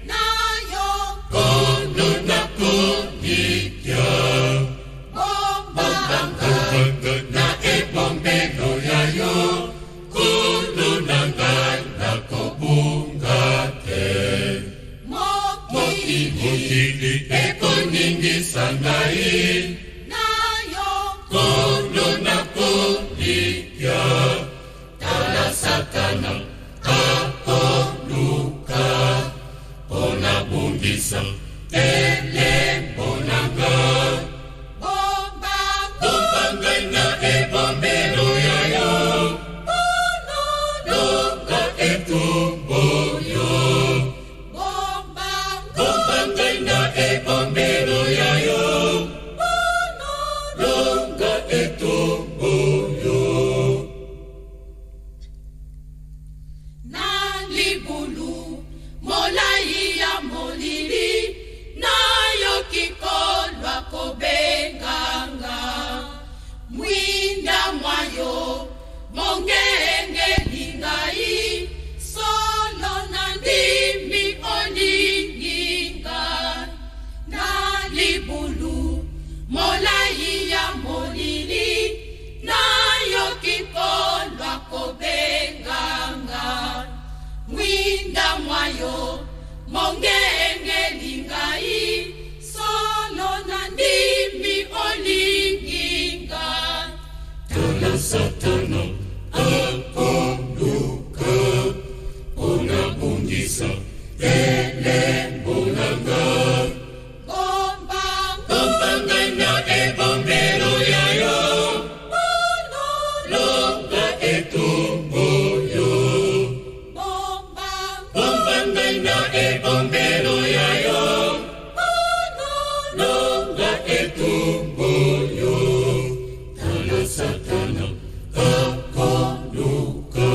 Na yo Nkolo nakolikya. Bomba Bomba na ebombelo ya yo, Nkolo na ngai, nakobunga te. Mokili Mokili ekoningisa ngai, na yo Nkolo nakolikya. Tala Satana akoluka mpo nabungisa elembo na nga. Bomba Bomba ngai na ebombelo ya yo, longa etumbu yo. Bomba Bomba ngai na ebombelo ya yo, longa etumbu yo. Na libulu molai ya molili, nayoki kolwa kobenganga. Mwinda mwa yo mongengeli ngai, solo na ndimi olingi ngai. Na libulu molai ya molili, nayoki kolwa kobenganga. Mwinda mwa yo mongengeli ngai, solo na ndimi olingi ngai. Tala Satana akoluka mpo nabungisa elembo na nga. Bomba Bomba ngai na ebombelo ya yo, longa etumbu yo. Bomba Bomba ngai na ebombelo ya yo, longa etumbu yo. Tala Satana akoluka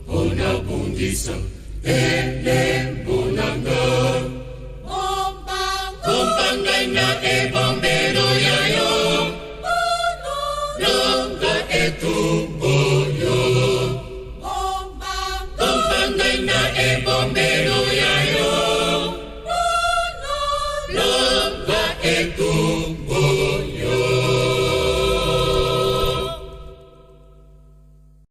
mpo nabungisa elembo.